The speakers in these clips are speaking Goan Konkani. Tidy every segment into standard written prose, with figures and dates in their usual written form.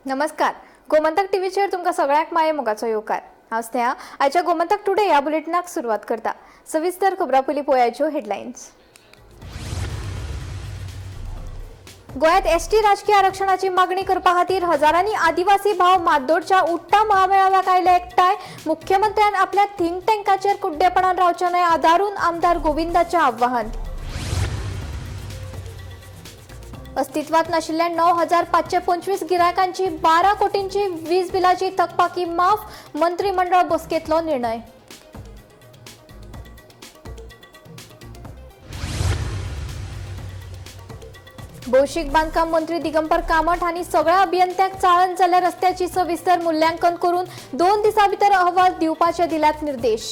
नमस्कार, गोमंतक टीव्हीचेर तुमकां सगळ्यांक माये मोगाचो येवकार. हांव स्नेहा. आयच्या गोमंतक टुडे ह्या बुलेटिनाक सुरवात करता. सविस्तर खबरां पयलीं पळयाच्यो हेडलायन्स. गोंयांत एसटी राजकीय आरक्षणाची मागणी करपा खातीर हजारांनी आदिवासी भाव माद्दोडच्या उट्टा महामेळाव्याक आयले एकठांय. मुख्यमंत्र्यान आपल्या थिंक टँकाचेर कुड्डेपणान रावचे न्हय आदारून आमदार गोविंदाचें आव्हान. अस्तित्वात नाशिल्ल्या 9525 गिरायकांची 12 कोटींची वीज बिलाची थकबाकी माफ. मंत्रिमंडळ बसकेंतलो निर्णय. भौशीक बांदकाम मंत्री दिगंबर कामत हांणी सगळ्या अभियंत्यांक चाळण जाल्ल्या रस्त्याची सविस्तर मूल्यांकन करून 2 दिसां भितर अहवाल दिवपाचे दिल्यात निर्देश.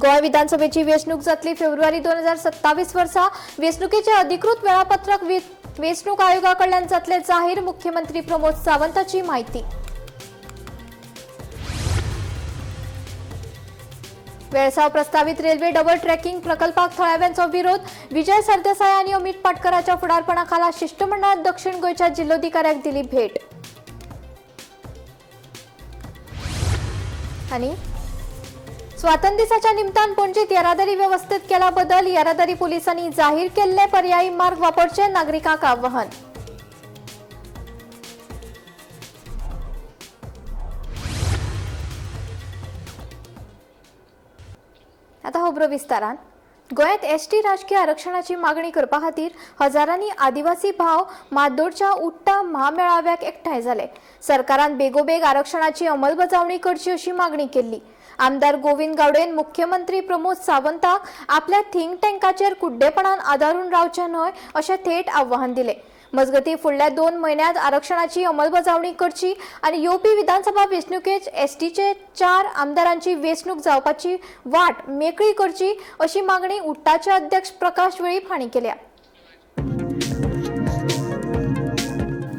गोंय विधानसभेची वेंचणूक जातली फेब्रुवारी 2027 वर्सा. वेंचणुकेचे अधिकृत वेळापत्रक वेंचणूक आयोगा कडल्यान जातले जाहीर. मुख्यमंत्री प्रमोद सावंताची माहिती. वेळसाव प्रस्तावित रेल्वे डबल ट्रॅकिंग प्रकल्पाक थळाव्यांचो विरोध. विजय सरदेसाय आनी अमित पाटकराच्या फुडारपणाखाला शिष्टमंडळान दक्षिण गोंयच्या जिल्लोधिकाऱ्याक दिली भेट. आनी स्वातंत्र्य दिसाच्या निमतान पणजेत येरादारी व्यवस्थेत केला बदल. येरादारी पोलिसांनी जाहीर केल्ले पर्यायी मार्ग वापरचे नागरिकांक आवाहन. आता खबरो विस्तारान. गोंयांत एसटी राजकीय आरक्षणाची मागणी करपा खातीर हजारांनी आदिवासी भाव माद्दोडच्या उट्टा महामेळाव्याक एकठांय जाले. सरकारान बेगोबेग आरक्षणाची अंमलबजावणी करची अशी मागणी केल्ली. आमदार गोविंद गावडेन मुख्यमंत्री प्रमोद सावंताक आपल्या थिंक टँकाचेर कुड्डेपणान आदारून रावचे न्हय अशें थेट आव्हान दिलें. मजगतीं फुडल्या 2 म्हयन्यांत आरक्षणाची अंमलबजावणी करची आनी येवपी विधानसभा वेंचणुकेत एसटीचे 4 आमदारांची वेंचणूक जावपाची वाट मेकळी करची अशी मागणी उट्टाचे अध्यक्ष प्रकाश वेळीप हांणी केल्या.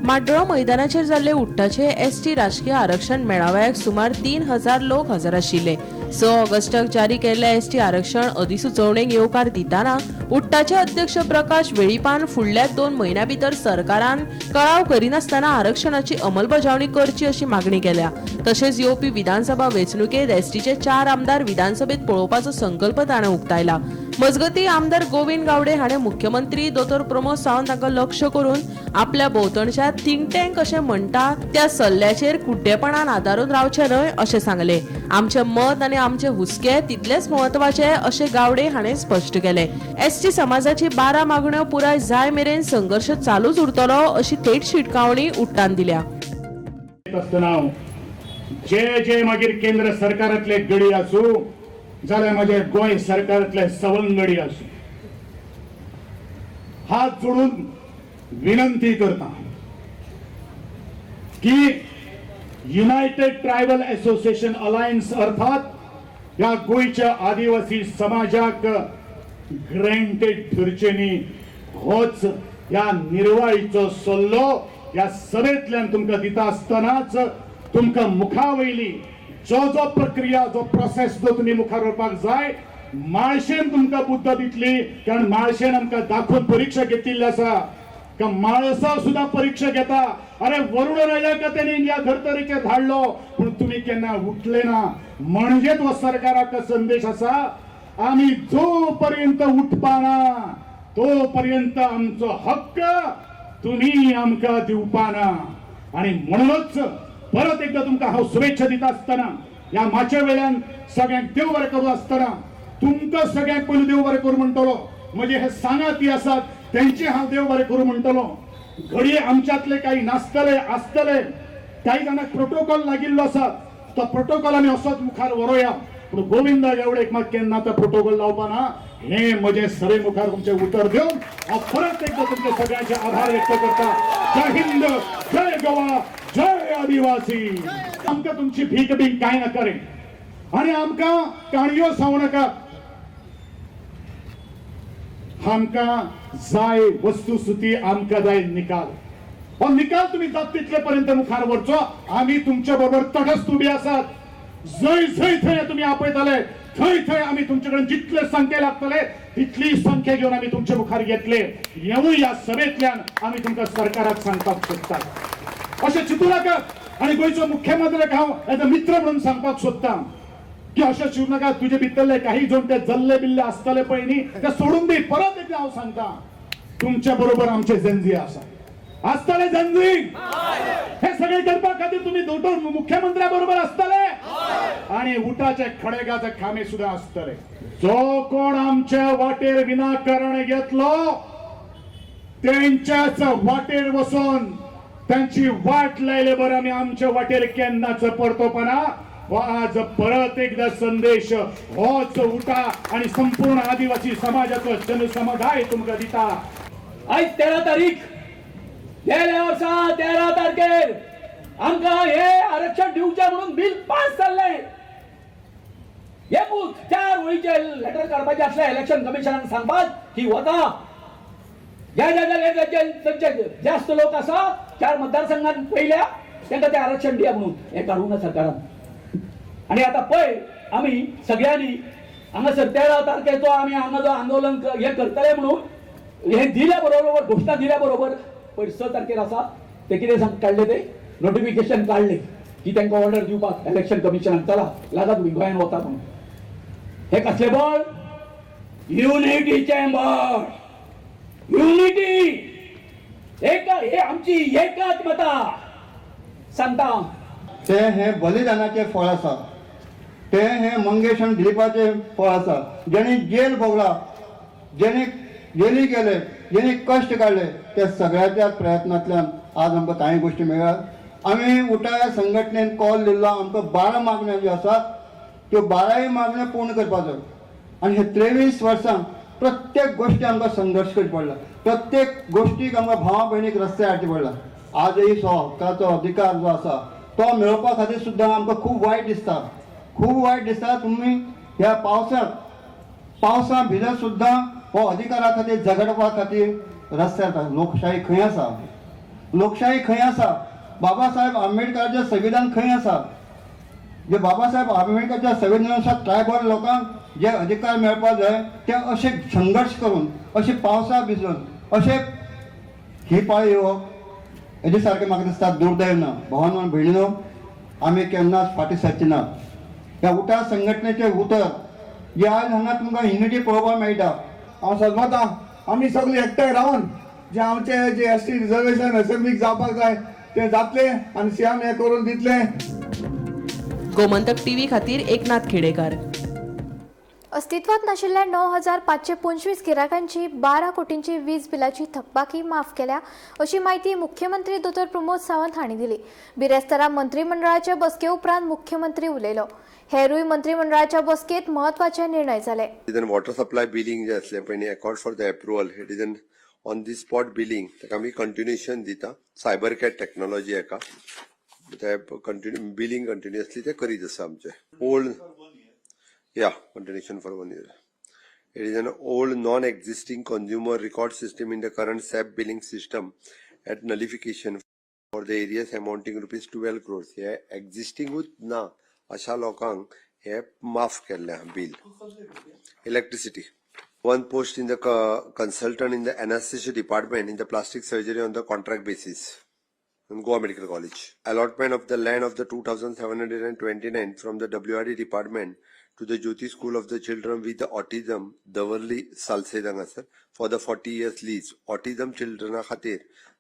माड्डोळा मैदानाचेर जाल्ले उट्टाचे एसटी राजकीय आरक्षण मेळाव्याक सुमार 3000 लोक हजर आशिल्ले. 6 ऑगस्टाक जारी केल्ल्या एसटी आरक्षण अधिसुचोवणेक येवकार दितना उट्टाचे अध्यक्ष प्रकाश वेळीपान फुडल्या 2 म्हयन्यां भितर सरकारान कळाव करिनासतना आरक्षणाची अंमलबजावणी करची अशी मागणी केल्या. तशेंच येवपी विधानसभा वेंचणुकेत एसटीचे 4 आमदार विधानसभेत पळोवपाचो संकल्प ताणें उक्तायला. मजगतीं आमदार गोविंद गावडे हाणें मुख्यमंत्री दोतोर प्रमोद सावंत हांकां लक्ष करून आपल्या भोंवतणच्या थिंक टँक अशें म्हणटा त्या सल्ल्याचेर कुड्डेपणान आदारून रावचें न्हय अशें सांगलें. आमचें मत आनी आमचे हुस्के तितलेच म्हत्वाचे अशें गावडे हाणें स्पश्ट केलें. एसटी समाजाची 12 मागण्यो पुराय जाय मेरेन संघर्श चालूच उरतलो अशी थेट शिटकावणी उट्टान दिल्या. आसतना जे जे मागीर केंद्र सरकारांतले गडी आसूं जाल्यार म्हजे गोंय सरकारांतले सवंगडी आसूं, हात जोडून विनंती करता की युनायटेड ट्रायबल असोसिएशन अलायन्स अर्थात ह्या गोंयच्या आदिवासी समाजाक ग्रँटेड धरचे न्ही, होच ह्या निर्वाळीचो सल्लो ह्या सभेंतल्यान तुमकां दिता आसतनाच तुमकां मुखा वयली जो जो प्रक्रिया जो प्रोसेस जो तुमी मुखार व्हरपाक जाय माळशेन तुमकां बुद्द दितली. कारण माळशेन आमकां दाखोवन परीक्षा घेतिल्ली आसा का माळसा सुद्धा परीक्षा घेता. अरे वरुण राजाक त्यांनी ह्या धर्तरेचेर धाडलो पूण तुमी केन्ना उठले ना. म्हणजे तो सरकाराक संदेश आसा, आमी जोपर्यंत उठपाना तोपर्यंत आमचो हक्क तुम्ही आमकां दिवपाना. आणि म्हणूनच परत एकदा तुमकां हांव शुभेच्छा दिता आसतना ह्या माचे वेल्यान सगळ्यांक देव बरें करूं आसतना तुमकां सगळ्यांक पयलू देव बरें करूं म्हणटलो. म्हणजे हे सांगाती आसात तेंचे हांव देव बरें करूं म्हणटलो. घडये आमच्यातले काही नासतले आसतले, काही जाणांक प्रोटोकॉल लागिल्लो आसा, तो प्रोटोकॉल आमी असोच मुखार व्हरोया. पूण गोविंद गावडेक मात केन्ना तो प्रोटोकॉल लावपा ना हे म्हजें सरे मुखार तुमचें उतर दिवन हांव परत एकदा तुमचे सगळ्यांचे आभार व्यक्त करता. जय हिंद, जय गोवा, जय आदिवासी. आमकां तुमची भीक बीक कांय नाका रे आनी आमकां काणयो सांगू नाका. आमकां जाय वस्तुस्थिती, आमकां जाय निकाल. हो निकाल तुम्ही जात तितले पर्यंत मुखार व्हरचो. आमी तुमच्या बरोबर तटस्थ उबी आसात. जंय जंय थंय तुमी आपयताले थंय थंय आमी तुमचे कडेन जितले संख्या लागतले तितली संख्या घेवन आमी तुमचे मुखार येतले. हेवूय ह्या सभेंतल्यान आमी तुमकां सरकाराक सांगपाक सोदतात. अशें चिंतू नाकात. आनी गोंयचो मुख्यमंत्र्याक हांव एज अ मित्र म्हणून सांगपाक सोदता की अशें चिंतू नाका. तुजे भितरले काही जण ते जल्ले बिल्ले आसतले पळय न्ही, ते सोडून दी. परत एकदां हांव सांगता, तुमच्या बरोबर आमचे जंजी आसा, आसतले जंजी. हे सगळे करपा खातीर तुम्ही दोटोर मुख्यमंत्र्या बरोबर आसतले आणि उटाचे खडेगाचे खांबे सुद्धा आसतले. जो कोण आमच्या वाटेर विनाकारण येतलो त्यांच्याच वाटेर वचून त्यांची वाट लायले बरं आमी आमच्या वाटेर केन्नाच परतोपना. हो आज परत एकदा संदेश होच उटा आणि संपूर्ण आदिवासी समाजाचो जनसमुदाय तुमकां दिता. आयज 13 तारीख. गेल्या वर्सा 13 तारखेर आमकां हे आरक्षण दिवचें म्हणून बिल पास जाल्लें. एकूच चार वळीचे लेटर काडपाचें आसलें इलेक्शन कमिशनाक सांगपाक की वता ज्या ज्या जाग्यार तांचे जास्त लोक आसा, चार मतदारसंघात पयल्या, तांकां तें आरक्षण दिया म्हणून. हें काडूंक ना सरकारान. आणि आता पळय, आमी सगळ्यांनी हांगासर 13 तारखेचो आमी हांगा जो आंदोलन हे करतले म्हणून हे दिल्या बरोबर, घोशणा दिल्या बरोबर पयर 6 तारखेर आसा ते कितें सांग काडले, ते नोटिफिकेशन काडले की तांकां ऑर्डर दिवपाक इलेक्शन कमिशनाक, चला लागा तुमी गोंयान वता म्हणून. हे कसले बळ? युनिटीचें बळ, युनिटी एक हे आमची एकात्मता सांगता. ते हे बलिदानाचें फळ आसा. ते हे मंगेश आनी दिलीपाचें फळ आसा, जेणी जेल भोगला, जेणी जेली गेले, जेणी कश्ट काडले, ते सगळ्याच्या प्रयत्नांतल्यान आज आमकां कांय गोश्टी मेळ्ळ्यात. आमी उटाया संघटनेन कॉल दिल्लो, आमकां 12 मागण्यो ज्यो आसात त्यो बाराय मागण्यो पूर्ण करपाचो. आनी हे 23 वर्सां प्रत्येक गोश्टी आमकां संघर्श करचो पडला, प्रत्येक गोश्टीक आमकां भावा भयणीक रस्त्यार हाडचे पडला. आजही सो हक्काचो अधिकार जो आसा तो मेळोवपा खातीर सुद्दां आमकां खूब वायट दिसता, खूब वायट दिसता. तुमी ह्या पावसांत, पावसां भितर सुद्दां हो अधिकारा खातीर झगडपा खातीर रस्त्यार येता. लोकशाही खंय आसा? लोकशाही खंय आसा? बाबासाहेब आंबेडकराचें संविधान खंय आसा? जे बाबासाहेब आंबेडकरच्या संविधानानुसार ट्रायबल लोकांक जे अधिकार मेळपाक जाय ते अशे संघर्श करून, अशे पावसा भिजून, अशे ही पाळी येवप हेजे सारकें म्हाका दिसता दुर्दैव ना. भावानो आनी भयणीनो, आमी केन्नाच फाटीं सरची ना. ह्या उटा संघटनेचें उतर जे आज हांगा तुमकां युनिटी पळोवपाक मेळटा. हांव सजमता आमी सगळीं एकठांय रावन जे आमचे जे एसटी रिजर्वेशन असेंब्लीक जावपाक जाय ते जातले आनी सीएम हें करून दितले. गोमंतक टीव्ही खातीर एकनाथ खेडेकर. अस्तित्वात नाशिल्ल्या 9525 गिरायकांची 12 कोटींची वीज बिलाची थकबाकी माफ केल्या, अशी माहिती मुख्यमंत्री दोतोर प्रमोद सावंत हांणी दिली. बिरेस्तारा मंत्रिमंडळाच्या बसके उपरांत मुख्यमंत्री उलयलो. हेरूय मंत्रिमंडळाच्या बसकेत म्हत्वाचे निर्णय जाले. It is water supply billing जे असलें पळय न्ही, accord for the approval, it is an on the spot billing. ताका आमी कंटिन्युएशन दिता. सायबर कॅट टेक्नॉलॉजी हेका ते कंटिन्यू बिलिंग कंटिन्युअसली ते करीत आसा आमचे. Old, yeah, continuation for one year. It is an old non-existing consumer record system in the current SAP billing system at nullification for the arrears amounting ₹12 crores. हे existing ना अशा लोकांक हे माफ केल्ले आहा bill. Electricity. One post in the consultant in the anesthesia department in the plastic surgery on the contract basis in Goa Medical College. Allotment of the land of the 2729 from the WRD department to the Jyoti School of the Children with the Autism, Davarli, Salcete हांगासर for the 40 years lease. Autism children खातीर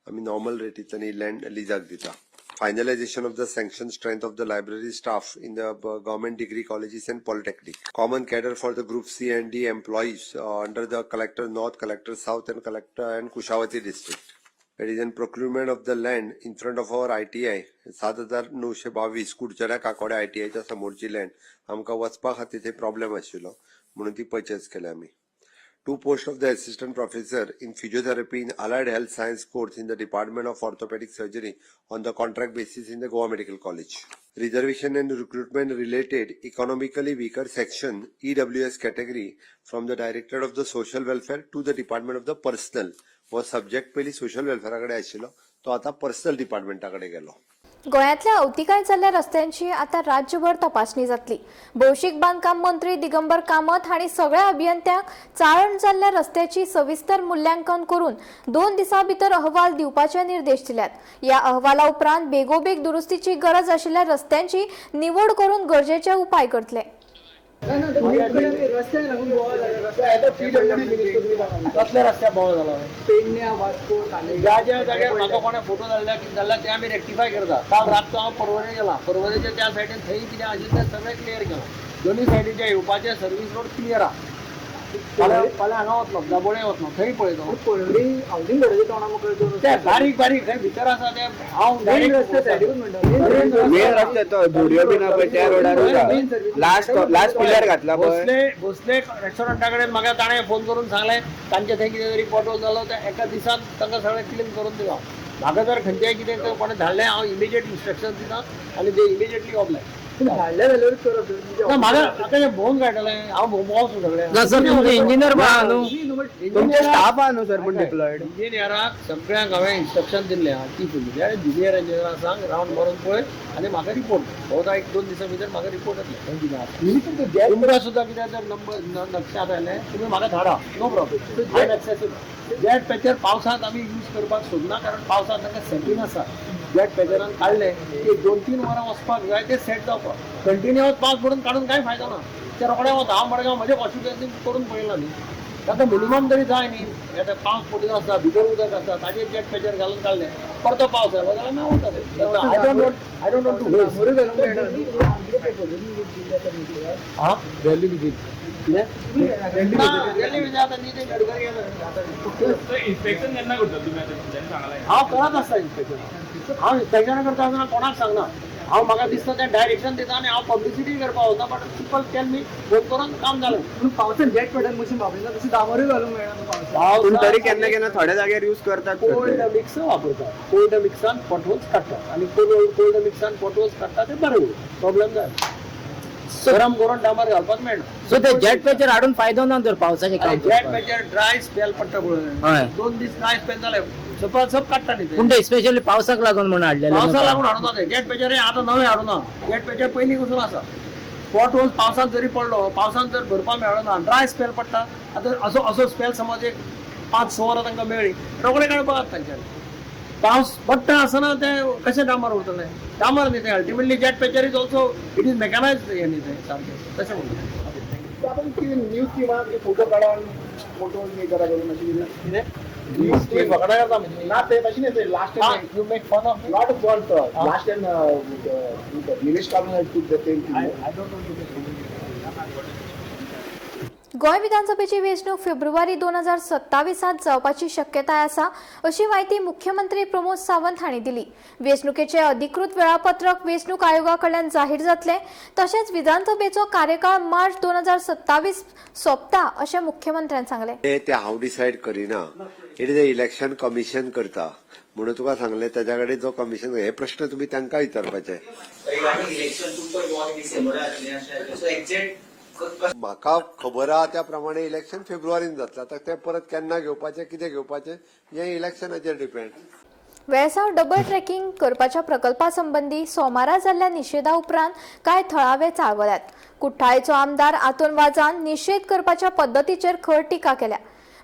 आमी नॉर्मल रेटींतल्यान लँड लिजाक दिता. Finalization of the sanction strength of the library staff in the government degree colleges and polytechnic. Common cadre for the group C and D employees under the Collector North, Collector South and Collector and Kushavati district. It is an procurement of the land in front of our ITI, 7922 कुडचड्या काकोड्या आयटीआयच्या समोरची लँड आमकां वचपा खातीर ते प्रॉब्लेम आशिल्लो म्हणून ती परचेस केल्या आमी. Two posts of the assistant professor in physiotherapy in allied health science course in the Department of Orthopedic Surgery on the contract basis in the Goa Medical College. Reservation and recruitment related economically weaker section EWS category from the Director of the Social Welfare to the Department of the Personnel. हो सब्जेक्ट पयलीं सोशल वेलफेअरा कडेन आशिल्लो, तो आतां पर्सनल डिपार्टमेंटा कडेन गेलो. गोंयांतल्या अवतिकाय जाल्ल्या रस्त्यांची आतां राज्यभर तपासणी जातली. भौशीक बांदकाम मंत्री दिगंबर कामत हांणी सगळ्या अभियंत्यांक चाळण जाल्ल्या रस्त्याची सविस्तर मुल्यांकन करून 2 दिसां भितर अहवाल दिवपाचे निर्देश दिल्यात. ह्या अहवाला उपरांत बेगोबेग दुरुस्तीची गरज आशिल्ल्या रस्त्यांची निवड करून गरजेचे उपाय करतले. कसल्या रस्त्यार बोवाळ जाला? पेडण्या, वास्को, ज्या ज्या जाग्यार म्हाका कोणें फोटो धाडल्या कितें धाडल्या ते आमी रेक्टिफाय करता. काल रातचो हांव पर्वरे गेला, पर्वरेच्या त्या सायडीन थंय कितें आशिल्लें तें सगळें क्लियर केलां. दोनूय सायडीच्या येवपाचे सर्वीस रोड क्लियर आहा. फाल्यां हांगा वतलो, दाबोळे वतलो, थंय पळयतलो. पर्वरी हावसिंग बोर्डाच्या तोंडा मुखार ते बारीक बारीक थंय भितर आसा ते हांव मेन रस्ते सायडीकूच म्हणटा. मेन रस्ते तो धुडयो बीन आहा पळय त्या रोडारूच आहा. लास्ट लास्ट पिलर घातला पळय. भोसले भोसले रेस्टॉरंटा कडेन म्हाका ताणें फोन करून सांगलें तांचे थंय कितें तरी पॉटहोल जालो, ते एका दिसान तांकां सगळें क्लीन करून दिला. म्हाका जर खंयचेंय कितें कोणें धाडलें हांव इमिजिएट इन्स्ट्रक्शन दिता आनी ते इमिजिएटली ऑप्लाय. धाडले जाल्यारूच करप. ना म्हाका म्हाका हें भोंवन काडटलें हांव भोंवसो सगळें. ना सर, तुमचे इंजिनियर आहा न्हू, तुमचे स्टाफ आहा न्हू सर, पूण डिप्लॉयड इंजिनियराक सगळ्यांक हांवें इन्स्ट्रक्शन दिल्लें आहा चीफ इंजिनियर ज्युनियर इंजिनियराक सांग रावंड मारून पळय आनी म्हाका रिपोर्ट बहुधा 1-2 दिसां भितर म्हाका रिपोर्ट येतले. खंय कितें आसा तुमकां सुद्दां कितें जर नंबर लक्षांत आयलें तुमी म्हाका धाडा, no problem, I am accessible. Jet patcher पावसांत आमी यूज करपाक सोदना, कारण पावसांत तांकां सेटींग आसा. जेट पॅचरान काडलें की 2-3 वरां वचपाक जाय ते सेट जावपाक, कंटिन्युअस पावस पडून काडून कांय फायदो ना. ते रोखडे वता. हांव मडगांव म्हजे कॉन्स्टिट्युएन्सीन करून पळयलां न्ही, ताका मिनिमम तरी जाय न्ही. आतां पावस पडिल्लो आसता, भितर उदक आसता, ताजेर जेट पॅचर घालून काडलें, परतो पावस आयलो जाल्यार ना वता ते. I don't want to waste. हां रॅली विजीट कितें ना, रॅली विजीट आतां न्ही, ते गडकरी इन्स्पेक्शन केन्ना करता तुमी? आतां सांगलां हांव करत आसता इन्स्पेक्शन. हांव इन्स्पेक्शन करता आसतना कोणाक सांगना, हांव म्हाका दिसता तें डायरेक्शन दिता आनी हांव पब्लिसिटी करपाक वता, but people tell me phone करून काम जालें. पूण पावसान जेट पॅटर्न मशीन वापरिना, तशें डांबरूय घालूंक मेळना पावसात. पूण तरी केन्ना केन्ना थोड्या जाग्यार यूज करतात सर कोल्ड ते. मिक्स वापरतात, कोल्ड मिक्सान पॉटहोल्स काडटात आनी कोल्ड मिक्सान पॉटहोल्स काडटा ते बरें उरता, प्रॉब्लेम जायना. गरम करून डांबर घालपाक मेळना. सो ते जेट पॅचर हाडून फायदो ना तर पावसाचे काम जेट पॅचर ड्राय स्पेल पडटा पळय, 2 दीस ड्राय स्पेल जाले सप काडटा न्ही. पूण ते स्पेशली पावसाक लागून म्हणून हाडलेले. पावसाक लागून हाडूं ना ते जेट पॅचर, हे आतां नवें हाडूं ना. जेट पॅचर पयलीं पसून आसा. पॉट होल्स पावसांत जरी पडलो, पावसांत जर भरपाक मेळना, ड्राय स्पेल पडटा. आतां असो असो स्पेल समज एक 5-6 वरां तांकां मेळ्ळी, रोखडे काडपाक तांच्यानी. पावस पडटा आसतना ते कशें डांबर उरतले, डांबर न्ही ते ultimately jet patcher is also it is mechanise हें न्ही तें सारकें तशें म्हणटा. आपण न्यूज टिमा फोटो काढून फोटो हे करा करून अशी कितें न्यूज टीम फकडां करता म्हणजे ना ते तशी नाही, last time you make fun of not fun sir, last time Nilesh Kabra took the same thing. I don't know. Goa विधानसभेची वेंचणूक फेब्रुवारी 2027 जावपाची शक्यताय आसा अशी म्हायती मुख्यमंत्री प्रमोद सावंत हांणी दिली. वेंचणुकेचे अधिकृत वेळापत्रक वेंचणूक आयोगा कडल्यान जाहीर जातलें, तशेंच विधानसभेचो कार्यकाळ मार्च 2027 सोंपता अशें मुख्यमंत्र्यान सांगलें. ते हांव डिसायड करिना, it is a election commission करता म्हणून तुका सांगलें. ताच्या कडेन जो कमिशन हे प्रश्न तुमी तांकां विचारपाचे. म्हाका खबर आहा त्या प्रमाणे इलेक्शन फेब्रुवारीन जातलें. आतां तें परत केन्ना घेवपाचें कितें घेवपाचें हें इलेक्शनाचेर डिपेंड. वेळसांव डबल ट्रॅकिंग करपाच्या प्रकल्पा संबंदी सोमारा जाल्ल्या निशेधा उपरांत कांय थळावे चाळवल्यात. कुठ्ठाळेचो आमदार आतोन वाजान निशेध करपाच्या पद्दतीचेर खर टिका केल्या.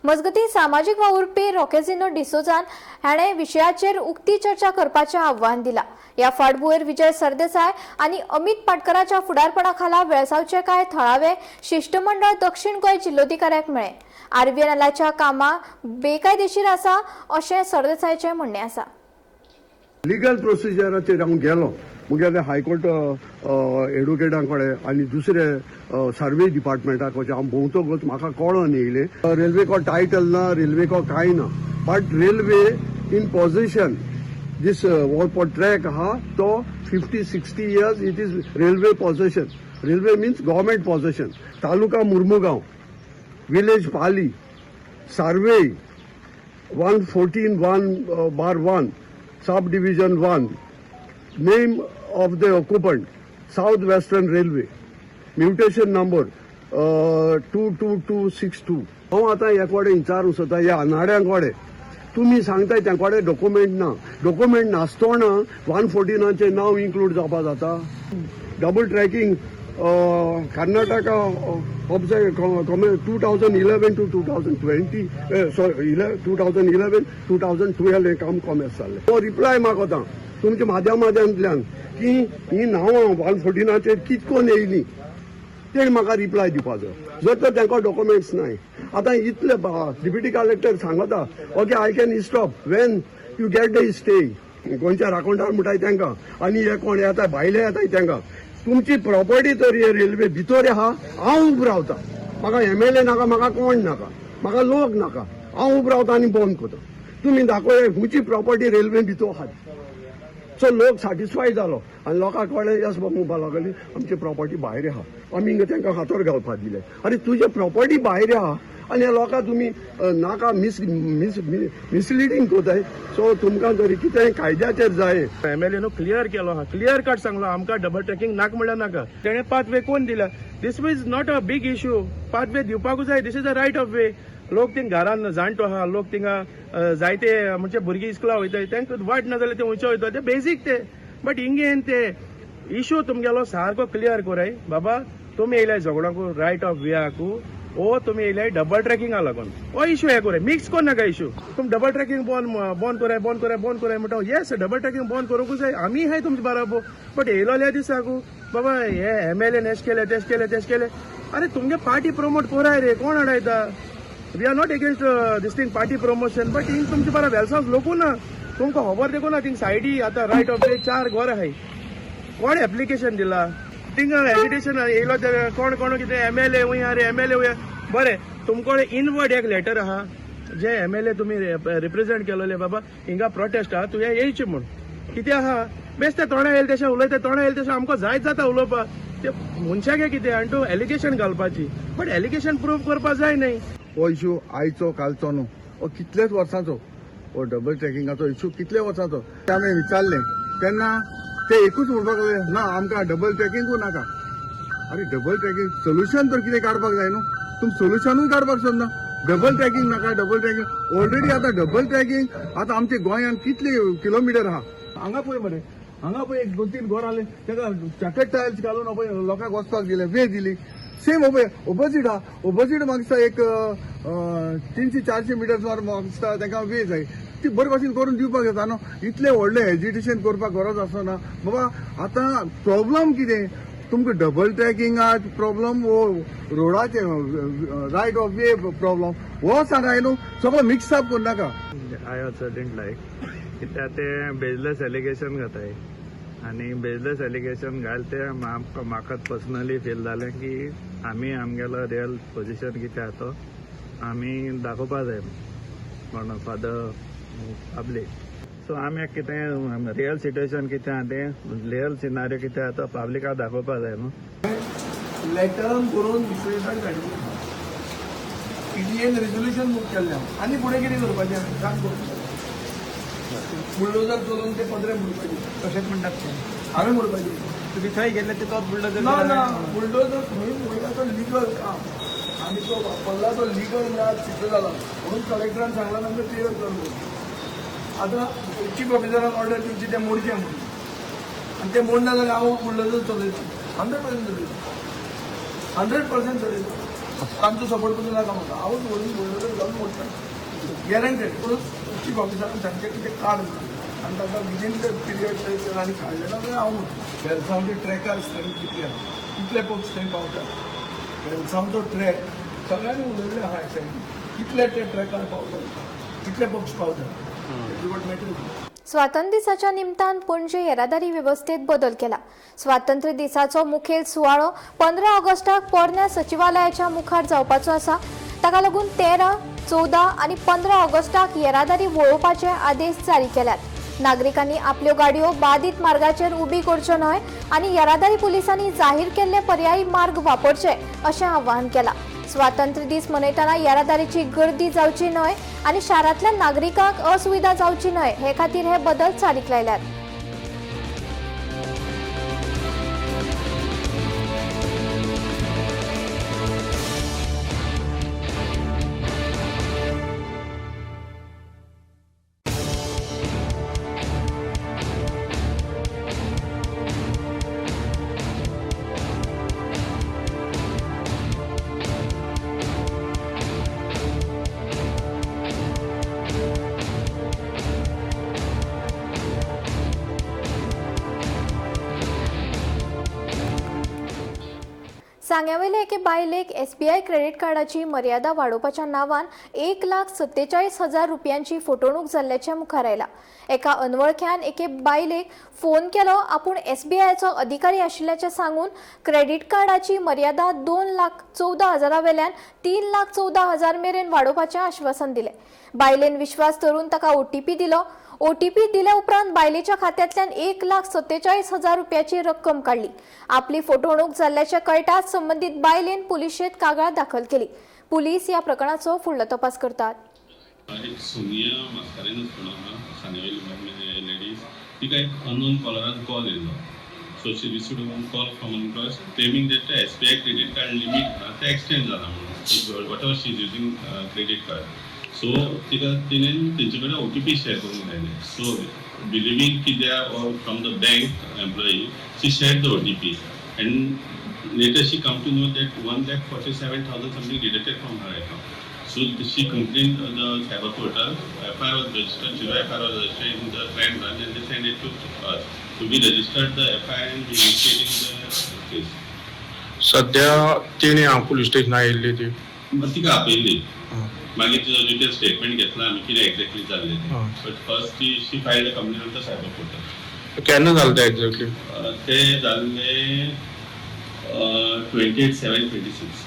मजगतीं सामाजीक वावुरपी रॉकेजिनो डिसोजान हाणें विशयाचेर उक्ती चर्चा करपाचें आव्हान दिलां. ह्या फाटभुंयेर विजय सरदेसाय आनी अमित पाटकराच्या फुडारपणा खाला वेळसांवचे कांय थळावे शिश्टमंडळ दक्षिण गोंय जिल्लोधिकाऱ्याक मेळ्ळें. आरबीएनएलाच्या कामां बेकायदेशीर आसा अशें सरदेसायाचें म्हणणें आसा. लिगल प्रोसिजराचेर हांव गेलो मुगेले हायकोर्ट एडवोकेटां कडेन आनी दुसरे सर्वे डिपार्टमेंटा कडेन हांव भोंवतकच म्हाका कळोन येयलें रेल्वेको टायटल ना, रेल्वेको कांय ना, but railway in possession this हो ट्रॅक आहा तो 50-60 years it is railway possession. Railway means government possession. Taluka Mormugao, village Pali, survey 114 1/1, sub division 1, name of the occupant South Western Railway, mutation number 22262. हांव आतां ह्या कडेन विचारूंक सोदता ह्या अनाड्यां कडेन तुमी सांगताय तेंकोडे कडेन डॉक्युमेंट ना, डॉक्युमेंट नासतना 114 नांव इन्क्लूड जावपा जाता. Double tracking Karnataka 2011 to 2020, sorry 2011 2012 हें काम कॉमेस जाल्लें. हो रिप्लाय मागता तुमच्या माध्यमांतल्यान की ही नांवां 114 कितकोन येयली तेणी म्हाका रिप्लाय दिवपाचो. जर तर तांकां डॉक्युमेंट्स नाय. आतां इतले डिप्युटी कलेक्टर सांगता okay I can stop when you get the stay. गोंयच्या राखणदार म्हणटाय तांकां आनी हे कोण येता भायले येताय तांकां तुमची प्रॉपर्टी तर हे रेल्वे भितर आहा. हांव उबो रावता, म्हाका एमएलए नाका, म्हाका कोण नाका, म्हाका लोक नाका, हांव उबो रावता आनी बंद करता. तुमी दाखय खंयची प्रॉपर्टी रेल्वे भितर आहा. सो लोक सॅटिस्फाय जालो आनी लोकांक कळ्ळें येस बाबा म्हणपाक लागली आमची प्रॉपर्टी भायर आहा, आमी हिंगा तांकां हातोर घालपाक दिले. आरे तुजे प्रॉपर्टी भायर आहा आनी ह्या लोकांक तुमी नाका मिस मिस मिसलिडींग करताय. सो तुमकां जरी कितें कायद्याचेर जाय. एमएलए नो क्लियर केलो आहा, क्लियर कट सांगलो आमकां डबल ट्रॅकिंग नाका म्हणल्यार नाका. तेणें पाथवे कोण दिला, this is not a big issue. Pathway दिवपाकूच जाय, this is a right of way. लोक थिंग घरान जाणटो आहा, लोक थिंगा जायते म्हणजे भुरगीं इस्कुला वयताय, तांकां वाट ना जाल्यार ते उंचे वयता, ते बेजीक ते. बट हिंगेन ते इशू तुमगेलो सारको क्लियर कराय बाबा. तुमी येयले झगडोंकू रायट ऑफ वेआकू ओ तुमी येयले डबल ट्रॅकिंगा लागून हो इशू हे कराय, मिक्स कर नाका इशू. तुमी डबल ट्रॅकिंग बंद कराय, बंद कराय, बंद कराय म्हणटा. येस, डबल ट्रॅकिंग बंद करूंकूच जाय, आमी हाय तुमचे बराबर. बट येयलोल्या दिसाकू बाबा हे एमएलए एश केले तेश केले तेश केले. अरे तुमगे पार्टी प्रमोट कराय रे, कोण अडयता? We are not against this thing party promotion, but हिंग तुमचे बरा वेलसांव लोकू ना, तुमकां खबर देखून ना. थिंग सायडी आतां रायट ऑफ वे 4 घर आहाय, कोण एप्लिकेशन दिला थिंगा एजिटेशन येयलो ते कोण कोण कितें एमएलए वय रे एमएलए वय. बरें तुमकोडे इनवर्ड एक लेटर आहा जे एमएलए तुमी रिप्रेझेंट केलोले बाबा हिंगा प्रोटेस्ट आहा तुवें येयचें म्हूण कितें आहा. बेश्टे तोंडा येयले तशें उलयता, तोंडा येयले तशें आमकां जायत जाता उलोवपाक. ते मनशाक कितें आनी तूं एलिगेशन घालपाची, बट एलिगेशन प्रूव करपा जाय न्ही. हो इशू आयचो कालचो न्हू, हो कितलेच वर्सांचो, हो डबल ट्रॅकिंगाचो इशू कितले वर्सांचो. ते आमी विचारलें तेन्ना ते एकूच म्हणपाक लागले ना आमकां डबल ट्रॅकिंगूय नाका. अरे डबल ट्रॅकिंग सोल्युशन तर कितें काडपाक जाय न्हू, तुमी सोल्युशनूय काडपाक सोदना. डबल ट्रॅकिंग नाका, डबल ट्रॅकिंग ऑलरेडी आतां डबल ट्रॅकिंग आतां आमच्या गोंयांत कितले किलोमिटर आहा. हांगा पळय मरे, हांगा पळय 1 2 3 घर आले ताका चॅकेट टायल्स घालून पळय लोकांक वचपाक दिले, वे दिली. सेम पळय ओपोजीट आहा, ओपोजीट म्हाका दिसता एक 300-400 मिटर सुमार म्हाका दिसता तांकां वे जाय, ती बरे भाशेन करून दिवपाक जाता न्हू. इतलें व्हडलें एजिटेशन करपाक गरज आसना बाबा. आतां प्रॉब्लम कितें तुमकां डबल ट्रॅकिंगाक प्रॉब्लम हो रोडाचे रायट ऑफ वे प्रॉब्लम हो सांगाय न्हू, सगळो मिक्स अप करनाका. I also didn't लायक कित्याक ते बेजलेस एलिगेशन घाताय आनी बेजलेस एलिगेशन घाल ते म्हाका पर्सनली फील जालें की आमी आमगेलो रियल पोजिशन कितें आहा तो आमी दाखोवपा जाय म्हणून फॉर the public. सो आमी कितें रियल सिट्युएशन कितें आहा तें, रियल सिनारियो कितें आहा तो पब्लिकाक दाखोवपा जाय न्हू. लेटरान बरोवन विश्वेशाक धाडिल्लें, पीटीएन रेजोल्युशन मूव केल्लें. आनी फुडें कितें करपाचें सांग, बुलडोजर चलोवन ते पत्रे मोडपाचे तशेंच म्हणटात ते हांवें मोडपाचे. तुमी थंय गेल्ले ते तोच बुलडोजर ना ना, बुलडोजर खंय मोडला तो लिगल काम, आनी तो वापरला तो लिगल म्हळ्यार सिद्ध जाला म्हणून कलेक्टरान सांगला तांकां क्लियर कर म्हणून. आतां चीफ ऑफिसरान ऑर्डर दिवची तें मोडचें म्हणून, आनी तें मोडना जाल्यार हांव बुलडोजर चलयता, 100% चलयता, 100% चलयता. तांचो सपोर्ट करून नाका म्हाका, हांवूच व्हरून बुलडोजर घालून मोडटा गॅरंटेड. पूण चीफ ऑफिसरान सांगचें की तें काड म्हणून, आनी ताका विदीन the period आनी काडलें ना जाल्यार हांव म्हणटा. वेलसांवचे ट्रॅकार स्ट्रेंथ कितली आहा, कितले पक्ष थंय पावता, वेलसांवचो ट्रॅक सगळ्यांनी उलयल्लें आहा सायडीन, कितले ते ट्रॅकार पावता, कितले पक्ष पावता. स्वातंत्र्य दिसाच्या निमतान पणजे येरादारी वेवस्थेत बदल केला. स्वातंत्र्य दिसाचो मुखेल सुवाळो 15 ऑगस्टाक पोरण्या सचिवालयाच्या मुखार जावपाचो आसा. ताका लागून 13, 14 आनी 15 ऑगस्टाक येरादारी वळोवपाचे आदेश जारी केल्यात. नागरिकांनी आपल्यो गाडयो बाधित मार्गाचेर उबी करच्यो न्हय आनी येरादारी पुलिसांनी जाहीर केल्ले पर्यायी मार्ग वापरचे अशें आवाहन केलां. स्वातंत्र्य दीस मनयतना येरादारीची गर्दी जावची न्हय आनी शारांतल्या नागरिकांक असुविधा जावची न्हय हे खातीर हे बदल चालीक लायल्यात. सांग्यावयले एके बायलेक एसबीआय क्रेडीट कार्डाची मर्यादा वाडोवपाच्या नांवान 1,47,000 रुपयांची फटवणूक जाल्ल्याचें मुखार आयला. एका अनवळख्यान एके बायलेक फोन केलो, आपूण एसबीआयचो अधिकारी आशिल्ल्याचें सांगून क्रेडीट कार्डाची मर्यादा 2,14,000 वेल्यान 3,14,000 मेरेन वाडोवपाचें आश्वासन दिलें. बायलेन विश्वास धरून ताका ओटीपी दिलो. ओटीपी दिल्या उपरांत बायलेच्या खात्यांतल्यान 1,47,000 रुपयाची रक्कम काडली. आपली फटवणूक जाल्ल्याचें कळटाच संबंदीत बायलेन पुलिशेंत कागाळ दाखल केली. पुलीस ह्या प्रकरणाचो फुडलो तपास करतात. एक सोनिया मास्कारेनस म्हणून आहा सांगेवयली लेडीज, तिका एक अननोन कॉलरान कॉल येयलो. So she received one call from one claiming that SBI credit card limit आहा तें एक्सटेंड जाला म्हणून, whatever she is using credit card. So तिका तिणें तेंचे कडेन ओटीपी शेअर करूंक लायले. सो बिलिवींग की they are from the bank employee, she share the OTP and later she come to know that 1,47,000 something deducted from her account. So she complained on the cyber portal. FIR was registered, zero FIR was registered in the crime branch and they sent it to us. So we registered the FIR and we initiating the case. सध्या तिणे हांव पुलीस स्टेशनार येयल्ली ती तिका आपयल्ली, मागीर तिजो डिटेल स्टेटमेंट घेतला आमी कितें एक्झॅक्टली जाल्लें तें. बट फर्स्ट ती she filed a complaint on the cyber portal. केन्ना जालें तें एक्झॅक्टली? ते जाल्ले 28/7/26.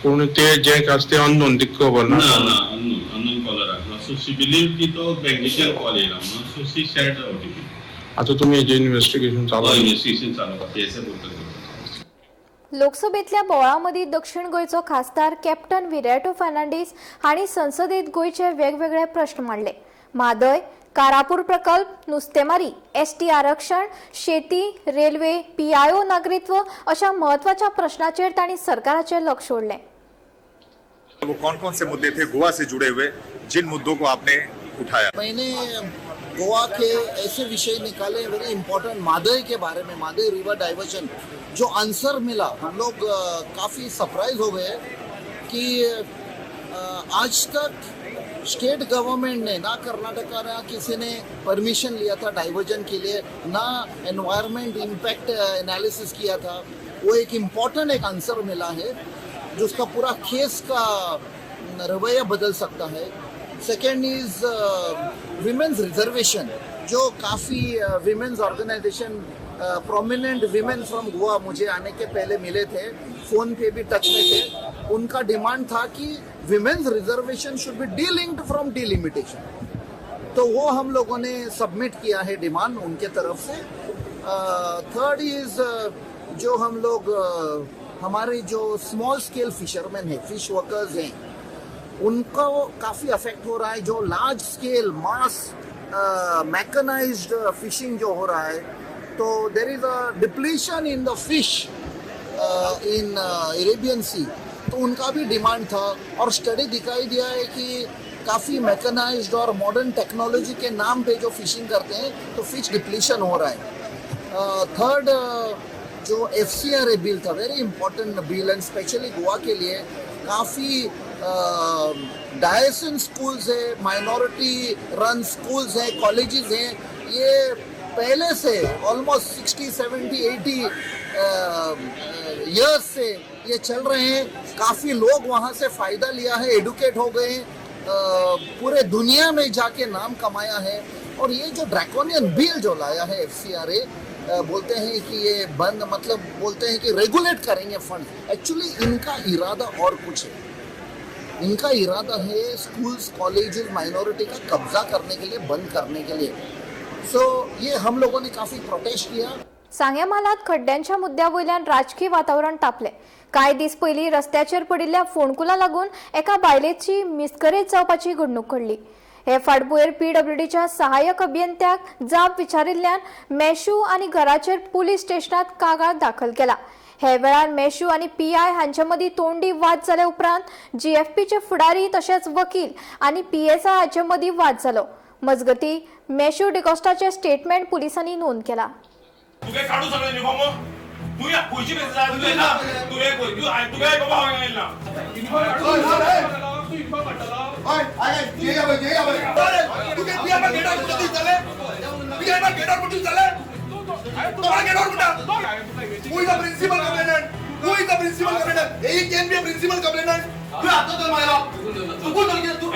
पूण ते जे आसा ते अननोन, तिका खबर ना ना. ना, अननोन कॉलर आसलो. सो शी बिलीव की तो बँकेच्यान कॉल येयला म्हणून, so she shared the OTP. आतां तुमी हेजें इन्वेस्टिगेशन चालू आसा? इन्वेस्टिगेशन चालू आसा, पीएसआय पोर्टल. लोकसभेतल्या बोवाळा दक्षिण गोंयचो खासदार कॅप्टन विरेटो फर्नांडीस हांणी संसदेत गोंयचे वेगवेगळे प्रश्न मांडले. म्हादय, कारापूर प्रकल्प, नुस्तेमारी, एसटी आरक्षण, शेती, रेल्वे, पीआयओ नागरित्व अशा म्हत्वाच्या प्रश्नाचेर तांणी सरकाराचें लक्ष ओडलें. वो कौन कौन से मुद्दे थे गोवा से जुड़े हुए जिन मुद्दों को आपने उठाया? मैंने गोवा के ऐसे विषय निकाले वेरी इंपॉर्टेंट, मादई के बारे में, मादई रिवर डाइवर्जन जो आंसर मिला, हम लोग काफ़ी सरप्राइज हो गए कि आज तक स्टेट गवर्नमेंट ने ना कर्नाटका ना किसी ने परमिशन लिया था डाइवर्जन के लिए, ना एनवायरनमेंट इम्पैक्ट एनालिसिस किया था. वो एक इम्पॉर्टेंट एक आंसर मिला है जिसका पूरा केस का रवैया बदल सकता है. सेकेंड is women's reservation, जो काफ़ी women's organisation, prominent women from Goa मुझे आने के पहले मिले थे, फ़ोन पे भी टच में थे. उनका डिमांड था कि women's reservation should be delinked from delimitation, तो वो हम लोगों ने सबमिट किया है डिमांड उनके तरफ से. थर्ड is जो हम लोग हमारे जो स्मॉल स्केल फिशरमैन है, फिश वर्कर्स हैं, उनको काफ़ी अफेक्ट हो रहा है. जो large scale mass mechanized fishing जो हो रहा है, तो there is a depletion in the fish in Arabian Sea, तो उनका भी डिमांड था. और स्टडी दिखाई दिया है कि काफ़ी मैकेनाइज्ड और मॉडर्न टेक्नोलॉजी के नाम पे जो फिशिंग करते हैं तो फिश डिप्लीशन हो रहा है. थर्ड जो एफसीआरए बिल था, very important bill and specially Goa K लिए, काफ़ी डायसन स्कूल्स है, माइनॉरिटी रन स्कूल्स हैं, कॉलेजेस हैं, ये पहले से ऑलमोस्ट 60 70 80 इयर्स से ये चल रहे हैं. काफ़ी लोग वहाँ से फ़ायदा लिया है, एडुकेट हो गए, पूरे दुनिया में जाके नाम कमाया है. और ये जो ड्रैकोनियन बिल जो लाया है एफसीआरए, बोलते हैं कि ये बंद, मतलब बोलते हैं कि रेगुलेट करेंगे फंड. एक्चुअली इनका इरादा और कुछ है. इनका इरादा है स्कूल्स, कॉलेजेस, माइनॉरिटी का कब्जा करने के लिए, बंद करने के लिए. सो ये हम लोगों ने काफ़ी प्रोटेस्ट किया. सांग्या म्हालांत खड्ड्यांच्या मुद्द्या वयल्यान राजकी वातावरण तापलें. कांय दीस पयलीं रस्त्याचेर पडिल्ल्या फोंडकुलां लागून एका बायलेची मिसकरेज जावपाची घडणूक घडली. हे फाटभुंयेर पीडब्ल्यूडीच्या सहाय्यक अभियंत्याक जाप विचारिल्ल्यान मेशू आनी घराचेर पुलीस स्टेशनात कागाळ दाखल केला. हे वेळार मेशू आनी पीआय हांचे मदीं तोंडी वाद जाल्या उपरांत जीएफपीचे फुडारी तशेंच वकील आनी पीएसआय हांचे मदीं वाद जालो. मजगतीं मेशू डिकॉस्टाचे स्टेटमेंट पुलिसांनी नोंद केला. तुगे काडू सगळे युनिफॉर्म, तू या खंयची बेस आसा तुगे ना, तुगे तुगे बाबा हांगा येयला. तो कोणाक गेट आउट म्हणटा? Who is the principal complainant? Who is the principal complainant? He can be a principal complainant. तू हात तर मारलो, तू कोण? तू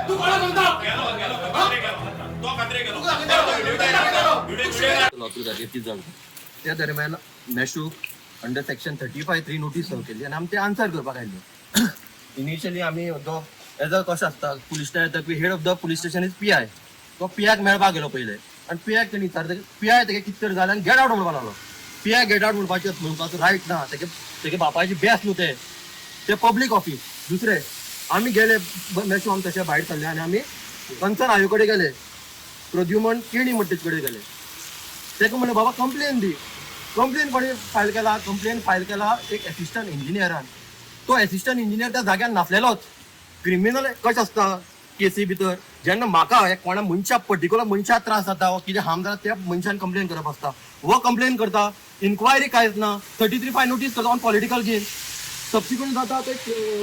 तू कोणा सांगता? लॉसूट जाली ती जावन त्या दरम्यान मेशूक अंडर सेक्शन 35(3) नोटीस सर्व केली आनी आमी ते आन्सर करपाक आयले. इनिशियली आमी जो एज अ कशें आसता, पुलीस स्टेशन येता, head of the police station is PI. तो पीआयक मेळपाक गेलो पयले आनी पीआयक तेणी विचारता, पीआय तेगे कितें तरी जालें आनी गेट आवट म्हणपाक लागलो. पीआय गेट आवट म्हणपाचो रायट ना. तेगे तेगे बापायचे बेस न्हू तें, ते पब्लीक ऑफिस. दुसरें, आमी गेले मेशू, आमी तशे भायर सरले आनी आमी कन्सर्न आयो कडेन गेले, प्रद्युमन केणी म्हणटा तेजे कडेन गेले. ताका म्हणलें, बाबा, कंप्लेन दी. कंप्लेन कोणी फायल केला? कंप्लेन फायल केला एक एसिस्टंट इंजिनियरान. तो एसिस्टंट इंजिनियर त्या जाग्यार नासलेलोच. क्रिमिनल कशें आसता केसी भितर, जेन्ना म्हाका कोणा मनशा, पर्टिक्युलर मनशाक त्रास जाता वा कितें हार्म जाता, त्या मनशान कंप्लेन करप आसता. हो कंप्लेन करता, इन्क्वायरी कांयच ना, 33(5) नोटीस करता ऑन पॉलिटिकल गेन. सबसिक्वंट जाता ते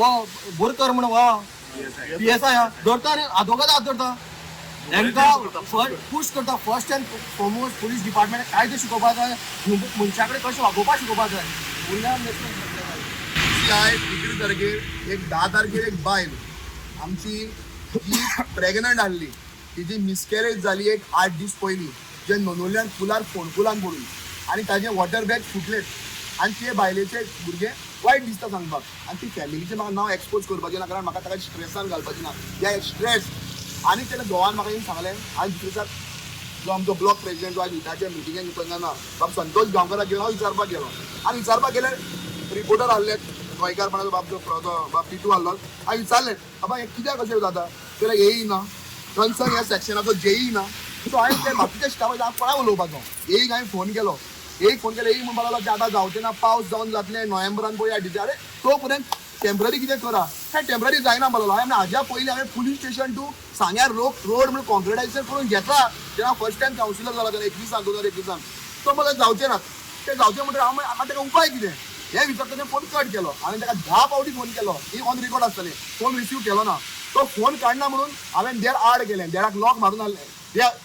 हो बोरकर म्हण हो पीएसआय धरता आनी आदवोगाद हात धरता, हेंकां पूश करता. First and foremost, police department कायदे शिकोवपाक जाय, मनशा कडेन कशें वागोवपाक शिकोवपाक जाय. उरल्या. आयज 11 तारखेर, एक 10 तारखेर एक बायल आमची जी प्रेग्नंट आहली, तिजी मिसकॅरेज जाली एक 8 दीस पयलीं, जे नोनोल्यान पुलार फोंडकुलान पडून आनी ताजे वॉटर बॅग फुटलेत आनी ते बायलेचे भुरगे, वायट दिसता सांगपाक आनी ती फॅमिलीचें म्हाका नांव एक्सपोज करपाचें ना, कारण म्हाका ताका स्ट्रेसान घालपाचें ना. त्या स्ट्रेस आनी तेणें घोवान म्हाका येवन सांगलें. आनी दुसरे दिसा जो आमचो ब्लॉक प्रेसिडेंट, जो आयज उटाच्या मिटिंगेक ना, बाब संतोष गांवकाराक घेवन हांव विचारपाक गेलो. आनी विचारपाक गेल्यार रिपोर्टर आहले, गोंयकारपणाचो बाब जो तो बाब टिटू आहलो. हांवें विचारलें, बाबा, हें कित्याक कशें जाता? जाल्यार येई ना, कन्सर्न ह्या सेक्शनाचो जेई ना. सो हांवें ते बाकीच्या स्टाफाक, हांव कोणाक उलोवपाचो, येईक हांवें फोन केलो. एक फोन केलो, येई म्हणपाक लागलो की आतां जावचें ना, पावस जावन जातलें नोव्हेंबरान, पळोवया डिसेंबर. अरे, तो पर्यंत टेंपररी कितें करा. हें टेंपररी जायना म्हणपाक लागलो. हांवें म्हणलें, हाज्या पयलीं हांवें पुलीस स्टेशन टू सांग्यार रोड म्हणून कॉन्क्रिटायझेशन करून घेतला, जेन्ना फर्स्ट टायम कावन्सिलर जाला तेन्ना, 21आन, 2021आन. तो म्हाका जावचें ना, ते जावचें म्हणटकीर हांव आतां ताका उपाय कितें हें विचारता. तेणें फोन कट केलो. हांवें ताका 10 फावटी फोन केलो, ही ऑन रिकॉर्ड आसतलें. फोन रिसीव केलो ना. तो फोन काडना म्हणून हांवें देर आड केलें, देराक लॉक मारून हाडलें.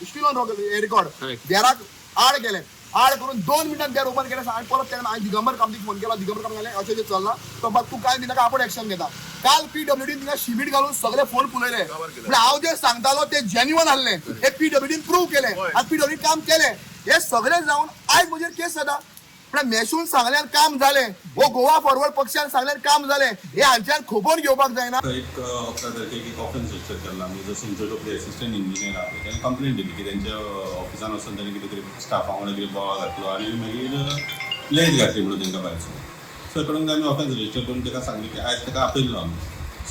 स्टील ऑन रिकॉर्ड, देराक आड केलें. आड करून 2 मिनटान देर ओपन केलें आनी परत तेणें, हांवें दिगंबर कामतीक फोन केलो. दिगंबर कामती सांगलें, अशें जें चल्लां. तो बाब तूं कांय दिनाका, आपूण एक्शन घेता. काल पीडब्ल्यूडीन थिंगा शिमीट घालून सगळे फोन पुलयले. म्हणजे हांव जें सांगतालो तें जेन्युअन आहलें, हें पीडब्ल्यूडीन प्रूव केलें आनी पीडब्ल्यूडीन काम केलें. हें सगळें जावन आयज म्हजेर केस जाता. म्हळ्यार मेशून सांगल्यार काम जालें वो गोवा फॉरवर्ड पक्षान सांगल्यार काम जालें, हें हांच्यान खोबोवन घेवपाक जायना. एक 11 तारखेक एक ऑफेन्स रजिस्टर केला आमी. जो सुंचो टोपली असिस्टंट इंजिनियर आहा, ताणें कंप्लेन दिली की तेंच्या ऑफिसान वचून ताणें कितें तरी स्टाफा वांगडा कितें बोवाळ घातलो आनी मागीर लेज घातली म्हणून तांकां भायरसून. सो कडून आमी ऑफेन्स रजिस्टर करून ताका सांगलें की आयज ताका आपयल्लो आमी.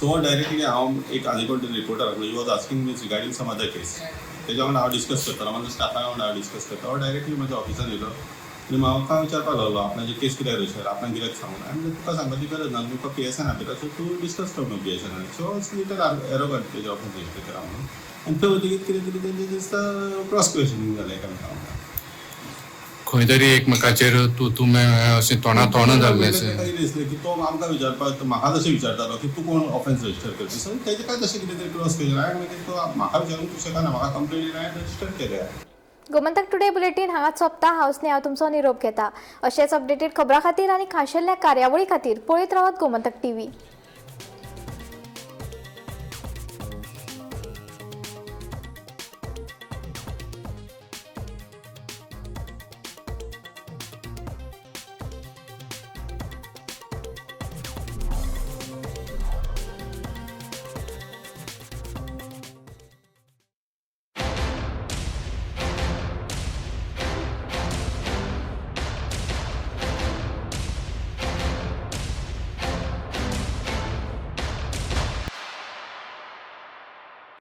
सो डायरेक्टली हांव एक आनी कोण तरी रिपोर्टर आसलो, he was asking me regarding some other case. तेज्या वांगडा हांव डिस्कस करतालो, म्हाजो स्टाफा वांगडा हांव डिस्कस करता. हो डायरेक्टली म्हज्या ऑफिसान येयलो आनी म्हाका विचारपाक लागलो, आपणाची केस कित्याक रजिस्टर, आपणाक कित्याक सांगून. हांवें म्हणलें, तुका सांगपाची गरज ना, तुका पीएसआयन आपयता, सो तूं डिस्कस कर न्हू पीएसआयन. सो लिटल एरोगंट, तेजे ऑफेन्स रजिस्टर करा म्हणून. आनी थंय वतकीर कितें तरी तेंचें दिसता क्रॉस क्वेश्चनींग जालें एकामेका वांगडा. खंय तरी एकमेकाचेर तूं तूं मैं अशें तोंडा तोंड जाल्लें अशें. ताका कितें दिसलें की तो आमकां विचारपाक, म्हाका तशें विचारतालो की तूं कोण ऑफेन्स रजिस्टर करपी. सो तेजें काय तशें कितें तरी क्रॉस क्वेश्चन. हांवें मागीर तो म्हाका विचारूंक तूं शकना, म्हाका कंप्लेन हांवें रजिस्टर केल्या. गोमंतक टुडे बुलेटीन हांगाच सोंपता. हांव स्नेहा तुमचो निरोप घेता. अशेच अपडेटेड खबरां खातीर आनी खाशेल्या कार्यावळी खातीर पळयत रावात गोमंतक टीव्ही.